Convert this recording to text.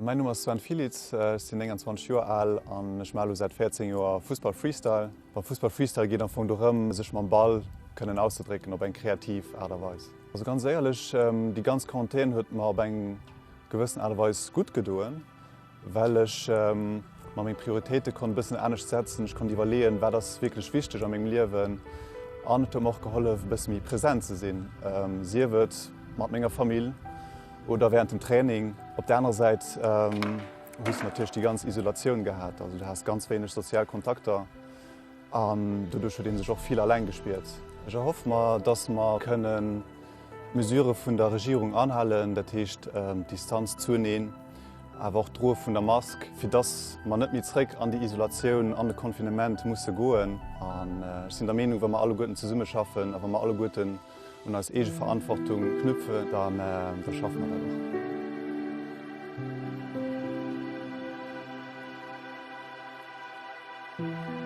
Mäin Numm ass Sven Filitz, ech sinn 29 Joer al an ech maache elo säit 14 Joer Fussball Freestyle. Beim Fussball Freestyle geet am Fong dorëm, sech mam Ball kënnen auszedrécken op eng kreativ Aart a Weis. Also ganz éierlech, déi ganz Quarantän huet mer op eng gewëssen Aart a Weis gutt gedoen, well ech mer meng Prioritéite konnt e bëssen anescht setzen. Ech konnt iwwerleeën, wat ass wierklech wichteg a mengem Liewen an et huet mer och gehollef, e bësse méi present ze sinn, sief et mat menger Famill oder wärend dem Training. Op der anerer Säit hues du natierlech déi ganz Isolatioun gehat, also du has ganz wéineg sozial Kontakter an doduerch huet ee sech och vill alleng gespiert. Ech erhoffe mer, dass mer kënnen d'Mesurë vun der Regierung anhalen, dat heescht d'Distanz zueneen, awer och d'Droe vun der Mask, fir dass mer net méi zréck an déi Isolatioun, an de Confinement musse goen. An ech sinn der Meenung, wa mer alleguerten zesummeschaffen a wa mer alleguerten un eis eege Verantwortung knüpfen, da schaffe mer dat och.